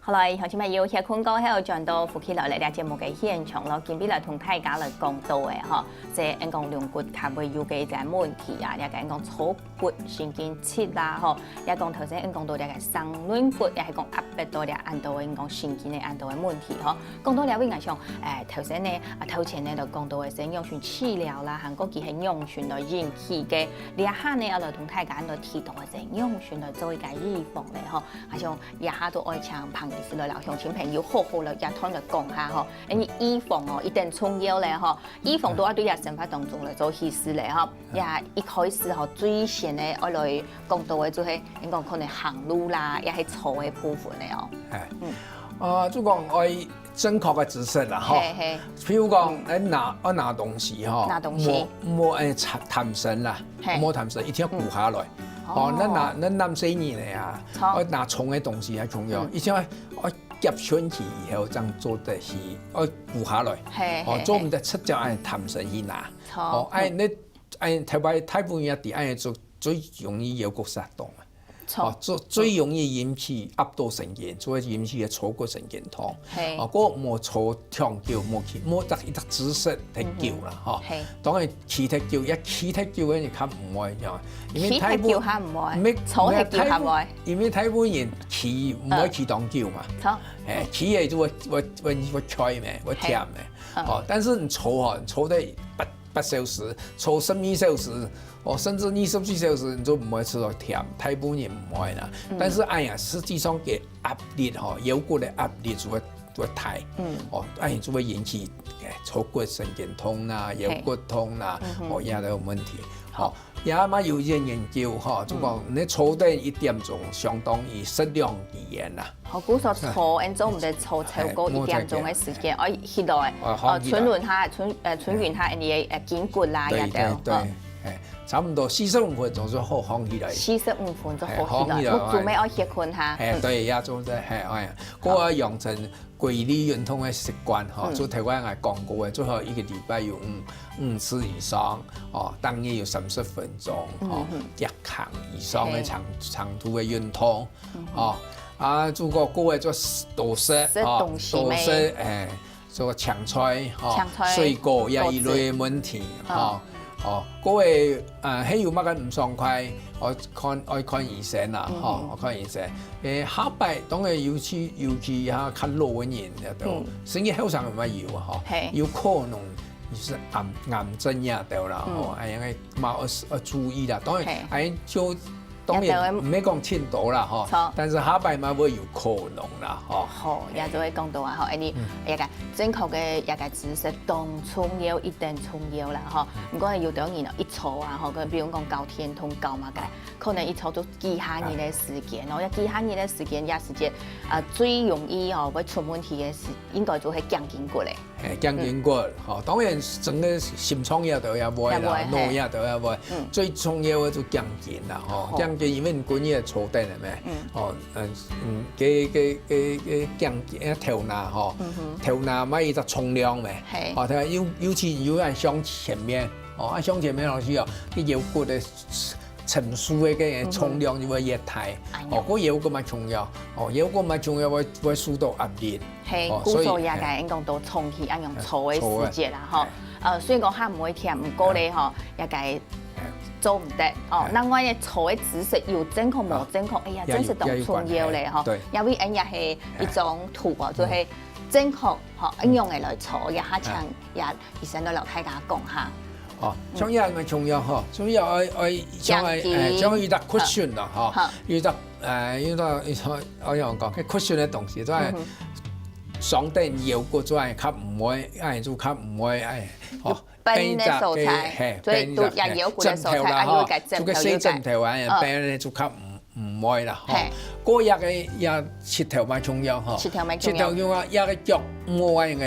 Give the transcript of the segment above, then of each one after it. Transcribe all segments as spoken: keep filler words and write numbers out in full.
好來，鄉親朋友，歇睏過後，轉到福氣來了這節目个現場咯。今晡日來同大家來講到个吼，這𠊎講龍骨較會有个一隻問題啊，也个𠊎講坐骨神經質啦吼，也講頭先𠊎講到這个雙龍骨，也係講壓迫到這恁多个𠊎講神經个恁多个問題吼。講到這位，𠊎想，誒，頭先呢，啊，頭前呢，就講到个係仰般治療啦，還過佢係仰般來引起个，這下呢，要來同大家來提到个係仰般來做一個預防咧吼。 啊，像這下都愛請彭醫師來摎鄉親朋友好好來這段來講下吼。因為預防哦，一定重要咧吼。預防都愛對這生活當中來做實施咧吼。也一開始吼，最先个愛來講到个就係，應該可能行路啦，也係坐个部分咧哦。哎，嗯。呃，就講愛正確个姿勢啦吼。嘿，嘿。譬如講，嗯。愛拿，愛拿東西吼，拿東西。莫，莫愛貪，貪心啦。 嘿。莫貪心，一定要跍下來。嗯。哦，哦。咱拿，咱男細人个啊，好。愛拿重个東西還重要，嗯。一定要，愛夾上去以後正做得去，愛跍下來。嘿，哦，嘿，做毋得直接恁貪心去拿。好。哦，恁呢，恁呢，頭擺大部分也知，恁呢做最容易有骨折動啊。 著。哦，最，最容易引起壓迫神經，就會引起个坐骨神經痛。嘿。哦，該莫坐忒久，莫去，莫得一隻姿勢忒久啦，嗯哼。吼。嘿。當然，企忒久，也企忒久个人較毋會，因為大部，企忒久較毋會，毋係，坐忒久較會。因為大部分人企，毋會企當久嘛。嗯。著。嘿，企个就會，會，會，會𤸁咩，會忝咩。嘿。嗯。哦，但是你坐吼，你坐得八，八小時，坐十二小時， 哦，甚至二十四小時你就毋會試著忝，大部分人毋會啦。嗯。但是，哎呀，實際上个壓力吼，腰骨个壓力就會，就會大。嗯。哦，哎，就會引起，哎，坐骨神經痛啦，嘿。腰骨痛啦，嗯哼。哦，這兜問題。好。哦，也嘛有一些研究吼，就講，嗯。你坐等一點鐘，相當於食兩支菸啦。 好，故所坐，嗯。𫣆做毋得坐超過一點鐘个時間，哎，莫坐久。愛起來，哦，呃，放起來。伸展下，伸，呃，伸展下，𫣆个，呃，筋骨啦，對，也得，對，對，哦。哎，差不多四十五分鐘就好放起來。四十五分鐘好起來，哎，放起來，目珠愛歇睏下。哎，嗯。對，也做得，哎，哎，好。過愛養成規律運動个習慣，吼，嗯。就頭先𠊎講過个，最好一個禮拜有五，五次以上，哦，當然有三十分鐘，哦，嗯哼。一項以上个長，嘿。長途个運動，嗯哼。哦， 啊，如果各位做多食，食東西咩？哦，多食，哎，做青菜，吼，青菜，水果呀，果子。一類个問題，嗯。吼，哦，各位，呃，還有麼个毋爽快，愛看，愛看醫生啦，嗯。吼，愛看醫生。誒，下擺當然尤其，尤其哈，較老个人，也都，嗯。甚至後生人嘛有啊，吼，嘿。有可能就是癌，癌症也都啦，吼，嗯。哎，應該嘛要，要注意啦。當然，嘿。哎，就 當然，也就毋係講盡多啦，吼，著。但是下擺嘛會有可能啦，吼。好，嘿。也就會講到啊，吼，恁呢，嗯。這個正確个這個姿勢當重要，一等重要啦，吼。嗯。毋過有兜人哦，一坐啊，吼，比如講搞電動、搞麼个，可能一坐就幾下日个時間，哦，這幾下日个時間，這時間，呃，最容易哦，會出問題个係，應該就係頸筋骨咧。 嘿，頸筋骨，嗯。吼，當然，整個心臟也都也會啦，也會，嘿。腦也都也會。嗯。最重要个就頸筋啦，吼，好。頸筋因為你歸日坐等个咩，嗯。吼，嗯，嗯，該，該，該，該頸筋，該頭那，吼，嗯哼。頭那嘛一隻重量咩，嘿。吼，佢尤，尤其有人向前面，哦，啊，向前面老師哦，佢腰骨个 承受个，个重量就會越大。嗯哼。哎呀。哦，該腰骨嘛重要，哦，腰骨嘛重要，會，會受到壓力。嘿，哦，故所以，所以也該應該多重去，恁樣坐个時節啦，嘿。吼。嘿。呃，雖然講較毋會忝，毋過咧，嘿。吼，也該嘿。做毋得，哦，嘿。另外呢，坐个姿勢有正確無正確，啊。哎呀，也有，真係當重要咧，吼。也有關係，對。因為恁也係一種圖哦，嘿。就係正確，吼，嗯。恁樣个來坐，也較像，嘿。也 醫生都摎大家講下。哦，嗯。像這樣个重要吼，像這愛，愛，像愛，頸筋。哎，像有一隻cushion啦，吼，好。有一隻，哎，有一隻，有一隻，愛仰講，該cushion个東西，就係嗯哼。上等腰骨，就係較毋會，哎，就較毋會，哎，哦，就繃个所在，繃一隻，嘿，所以都繃一隻，也腰骨个所在，枕頭啦，啊，有一個吼，就个細枕頭啊，枕頭，嗯。繃个就較毋 毋會啦，吼。嘿。該這個也膝頭嘛重要，吼。膝頭嘛重要。膝頭重要，這個腳莫愛个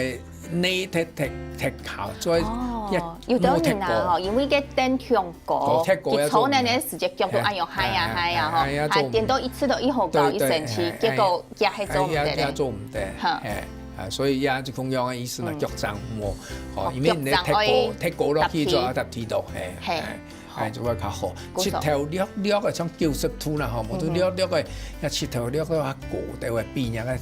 內忒，忒，忒靠，所以哦，也有兜人啊，莫忒高。吼，因為該凳忒高，高，忒高也做毋得。佢坐等个時節，腳都恁樣嗨啊，嘿，嗨啊，吼。嘿，嘿，也做毋得。啊，顛倒一次都一下高一生氣，對，對，嘿，結果也係做毋得咧。嘿，也，也做毋得，哈。嘿，啊，所以也就共樣个意思啦，嗯。腳掌莫，吼，哦，因為你忒高，腳掌愛忒高落去就要踏地道，嘿，嘿。嘿。哎，就會較好。骨質。膝頭略略个，像九十度啦吼，無就略略个，該膝頭略略較高，就會比人个，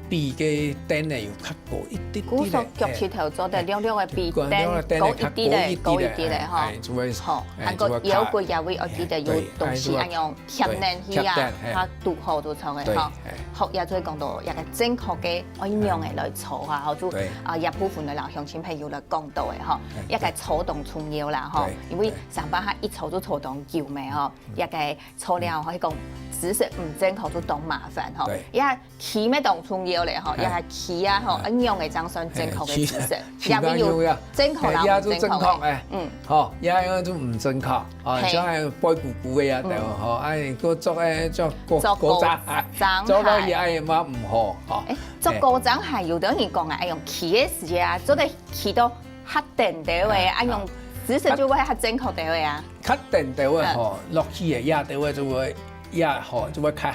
比个凳仔有較高一滴滴个。骨質腳膝頭做得略略个比凳高一滴个，高一滴个吼。哎，就會，好，哎，還過腰骨這位，愛記得有東西，哎，就會較，哎，就會較，恁樣貼等去啊，對，貼等，哎。較堵好就著个吼。對，哎。好，也就講到這个正確个，愛仰仔來坐啊，吼，就，對。啊，這部分个老鄉親朋友來講到个吼，哎，這个坐當重要啦吼，對，因為上班下一坐就坐當久咩吼，這个坐了吼，該講姿勢毋正確就當麻煩吼，對。也 企乜當重要咧吼，哎。也係企啊吼，哎。仰仔正算正確个姿勢，哎，企，也會有正確啦，哎，也就正確，毋正確个。哎。嗯。吼，也有就毋正確，啊，嘿。像該背痀痀个啊，嗯。對無？吼，哎，佢著个，著高，著高踭鞋，踭鞋。著落去哎嘛毋好，吼。哎，著高踭鞋，有兜人講啊，哎，用企个時節啊，做得企到較定兜个，哎，啊，用姿勢就會較正確兜个啊。較定兜个吼，嗯。落去个也兜个就會，也吼，就會較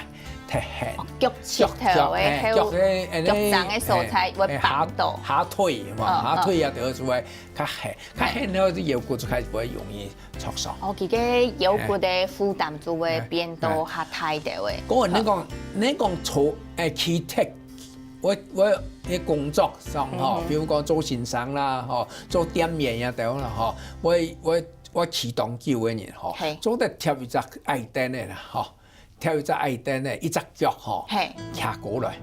踢絚。哦，腳膝頭个腳，哎，後，腳个，哎，腳踭个所在會，哎，會挷到。下，下腿嘛，嗯，下腿啊，就會較絚，較絚了，腰骨就開始會容易著傷。哦，佢个腰骨个負擔就會變到較大兜个。哎，哎。不過你講，你講坐，哎，企踢，我，我个工作上吼，嗯哼。比如講做先生啦，吼，做店員也得啦，吼，我，我，我企當久个人吼，嘿。做得貼一隻矮凳个啦，吼。 貼一隻矮凳仔，一隻腳吼，嘿。徛過來。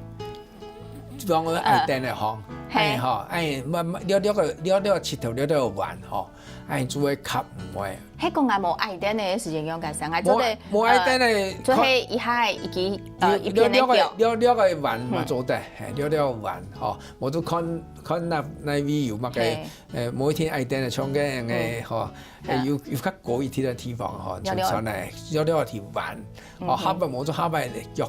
放个矮凳仔吼，嗯。嘿。哎吼，哎，慢慢，略略个，略略个膝頭，略略个彎吼，哎，就會較毋會。該講啊，無矮凳仔个時節仰結煞，啊，做得，無，無矮凳仔，呃，做得一下一支，呃，一邊个腳。略略个，略略个彎嘛，嗯。做得，嘿，略略个彎吼，無就看，看哪，哪位有麼个，嘿。呃，無一定矮凳仔，像該樣个，嗯。吼， 哎，有，有較高一點个地方吼，了了。就上來，了了地彎，哦，嗯哼。下擺無就下擺个腳，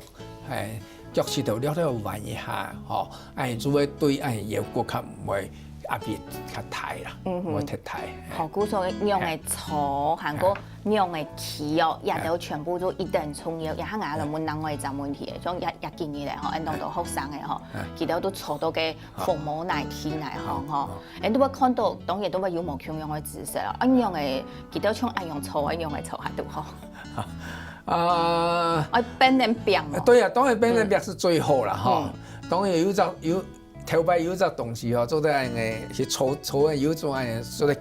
哎，腳膝頭了了彎一下，吼，哎，就會對，哎，腰骨較毋會壓力較大啦，嗯哼。毋會忒大。好，故所仰仔坐，還過仰仔企哦，這兜全部都一等重要。然後𠊎來問另外一隻問題，像這，這幾日咧吼，恁多學生个吼，嗯。佢兜都坐到个 紅毛泥地泥項吼，好，好。人都會看到，當然都會有無共樣个姿勢啦。恁樣个，佢兜像恁樣坐，恁樣个坐下都好。啊，愛變等平嘛。對啊，當然變等平是最好啦，吼。嗯。當然有一隻，有，頭擺有一隻東西吼，做得恁樣，去坐，坐个有一種恁樣，做得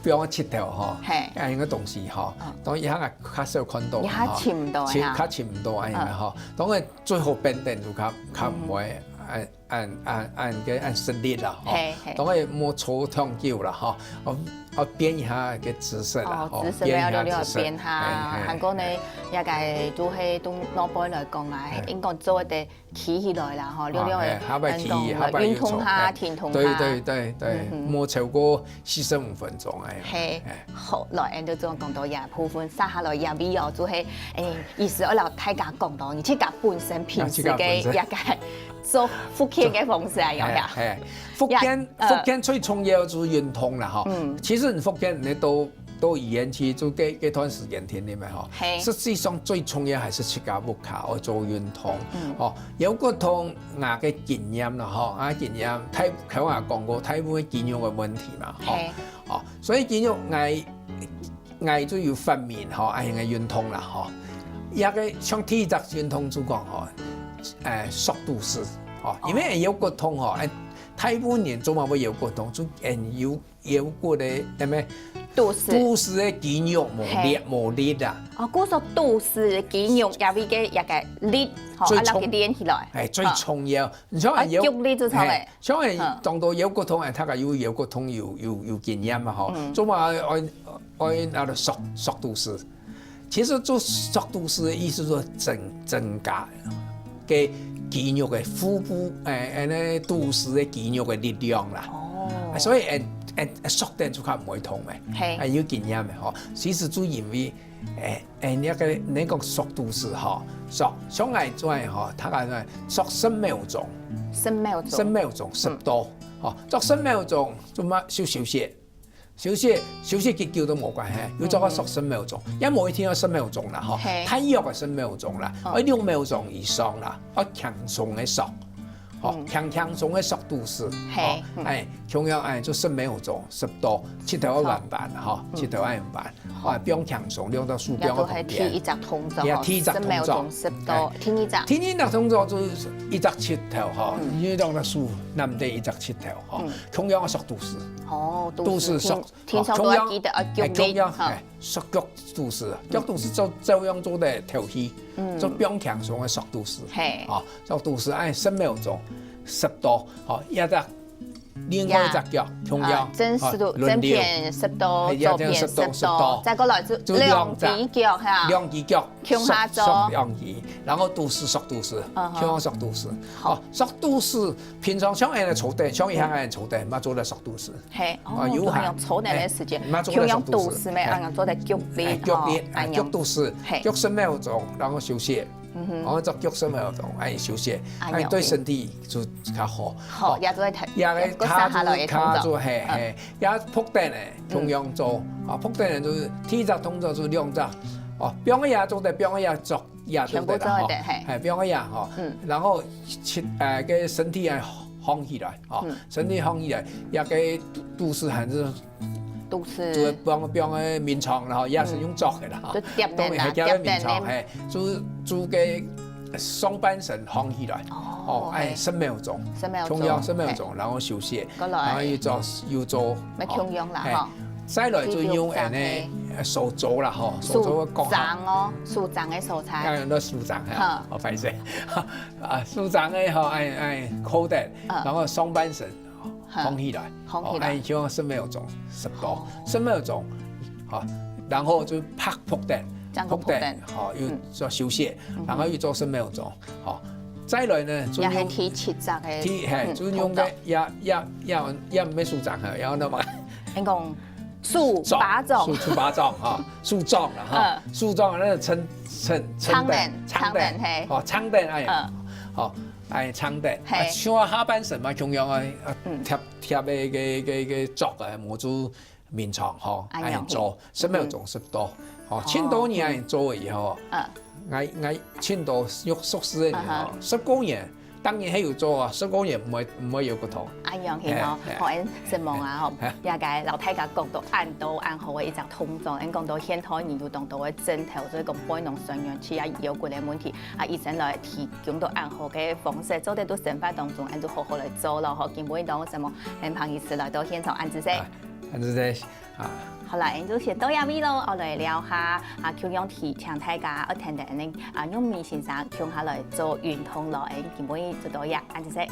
放个膝頭吼，嘿。恁樣个東西吼。嗯。當然，這下較少看到啦，吼。這下尋毋到啊。尋，較尋毋到恁樣个吼。嗯。當然最好變等就較，較毋會，嗯。哎， 恁，恁，恁个，恁食力啦，吼。嘿，嘿。當然莫坐忒久啦，吼。哦，哦，變一下个姿勢啦，哦，吼，姿勢變一下姿勢。要略略變下，嘿，嘿，還過呢，嘿。也該就係對老輩來講啊，嘿。應該做得企起來啦，吼，啊，略略个嘿，下擺企，運動，下擺又坐，運動下，嘿。停動下。對，對，對，對，嗯哼。莫超過四十五分鐘，哎。嘿，嘿。好，來，恁就總講到這部分，接下來這位哦，就係，哎，意思愛摎大家講到，你自家本身平時个，啊，自家本身。這个 做復健个方式啊，有無？嘿，嘿。復健，呀，呃。復健最重要就係運動啦，吼。嗯。其實你復健，你到，到醫院去，就該，該段時間定定嘛，吼。嘿。實際上最重要還係自家屋下愛做運動，嗯。吼。有个痛，𠊎个經驗啦，吼，啊，經驗，大，頭下講過，大部分肌肉个問題嘛，吼。嘿。哦，所以肌肉𠊎 𠊎就有發明吼，恁樣个運動啦吼。這个像第一隻運動就講吼，誒，縮肚屎吼，因為腰骨痛吼，誒，大部分人做麼會腰骨痛，就因為腰，腰骨个，誒咩，肚屎。肚屎个肌肉無力，嘿。無力啊。哦，故所肚屎个肌肉，這位个，這个力，吼，最重，啊，摎佢練起來。誒，最重要。吼。你像，啊，有，腳力就長誒。嘿，像誒，嗯。當多腰骨痛誒，大家有腰骨痛有，有，有經驗嘛吼。嗯。做麼愛，愛，愛那個縮，縮肚屎？其實做縮肚屎个意思說增，增加个肌肉个腹部，誒，誒，那肚屎个肌肉个力量啦。哦。啊，所以，誒，誒，縮等就較毋會痛誒。嘿。誒，有經驗誒吼。其實就因為，誒， 誒，你个，你講縮肚屎吼，縮，像𠊎做吼，大概呢，縮十秒鐘，十秒鐘。十秒鐘，十到，嗯。吼，縮十秒鐘，做麼休，休息，休息，休息幾久都無關係，有做个縮十秒鐘，嗯。也無一定愛十秒鐘啦，吼，嘿。大約个十秒鐘啦，哦。愛六秒鐘以上啦，愛輕鬆个縮。吼，輕輕鬆个縮肚屎，吼，哎，共樣哎，就十秒鐘，十到，膝頭愛彎彎，吼，膝頭愛彎，啊，放輕鬆，兩隻手放个旁邊。也都係第一隻動作，也第一隻動作，十秒鐘，十到，哎，第二隻。第二隻動作就係一隻膝頭，吼，你兩隻手攬等一隻膝頭，吼，共樣縮肚屎。哦，肚屎縮，平常都愛記得愛用力，哎，共樣，哈。哎，縮腳肚屎，腳肚屎照，照樣做得敨氣，做放輕鬆个縮肚屎。嘿。啊，縮肚屎，哎，十秒鐘，十到，好，也得另外一隻腳，共樣，啊，正十度，啊，輪流。正片十到，哎，也正十到，左片十到，十到。再過來就就兩隻，兩隻腳哈。兩隻腳，共下做。縮，縮兩隻，然後肚屎縮肚屎，嗯哼。共下縮肚屎。好。哦，縮肚屎，平常像恁樣坐等，像一下恁樣坐等，嘛做得縮肚屎。 嘿，哦，啊，有限。共樣坐等个時間，哎，嘛做得共樣縮肚屎。肚屎咩，哎。共樣做得腳力，哎，腳力，吼，哎，恁樣。腳肚屎，嘿。腳十秒鐘，然後休息。嗯哼。然後做腳十秒鐘，哎，休息，哎，恁樣。哎，對身體就較好。好，哦，也做得，也个也个下下來个動作。卡住，卡住，嘿，嗯。嘿，也伏等呢，共樣做。嗯。啊，伏等呢，就係第一隻動作就兩隻，哦，放个也做得，放个也做，也做得啦，全部做得，吼。嘿。哎，放个也，吼。嗯。然後，呃，个身體啊，放起來，哦，嗯。身體放起來，也个肚，肚屎還係 肚屎。就會放，放个眠床啦，吼，也係用做个啦，吼。就貼等啦，當然係貼个眠床，貼等个。嘿，就，就个上半身放起來。哦，哦，哎，嘿。十秒鐘，十秒鐘，共樣十秒鐘，嘿。然後休息，過來。然後又做，又做，乜共樣啦，哦，嘿。吼。再來就用恁呢，第六隻，嘿。呃，手肘啦，吼，手肘个角度。手掌哦，手掌个所在。哎，該手掌，嘿，好。哦，歹勢。啊，手掌个，吼，哎，哎，扣等，嗯。然後上半身 放起來，放起來。哦，哎，就十秒鐘，十到，哦。十秒鐘，好，然後就拍伏等，正个伏等。伏等，好，又做休息，嗯。然後又做十秒鐘，好，再來呢，就用，也係第七隻个，第，嘿，嗯，就用个，動作。也，也，也，也毋係手掌哈，然後那麼，你講手巴掌。手，手巴掌哈，手掌啦哈，嗯。手掌那個撐，撐，撐等，撐等，撐等，嘿。哦，撐等，哎，嗯。好， 哎，撐等，嘿。啊，像下半身嘛，共樣啊，啊，嗯。貼，貼个，个，个，个桌啊，無就眠床吼，恁樣，恁樣做，嘿。十秒鐘十到，吼，哦。盡多人恁樣做以後，嗯。𠊎，𠊎盡多熟，熟事个人吼，啊哈。十過年，當然還有做啊，十過年毋會，毋會有不同。恁樣，嘿吼，嘿，嘿。好，恁承蒙啊，吼，嘿。也該摎大家講到恁多恁好个一隻動作，恁講到現代人有當多个症頭，所以講背囊、痠軟、氣啊、腰骨个問題， 啊，醫生來提供到恁好个方式，做得到生活當中，恁就好好來做咯，吼。今晡日當承蒙，嗯，彭醫師來到現場，恁仔細。啊，恁仔細，啊。好啦，恁就先到這位咯，後來聊下，啊，共樣提醒大家，愛跈等恁呢，啊，玉美先生共下來做運動咯，恁今晡日就到這，恁仔細。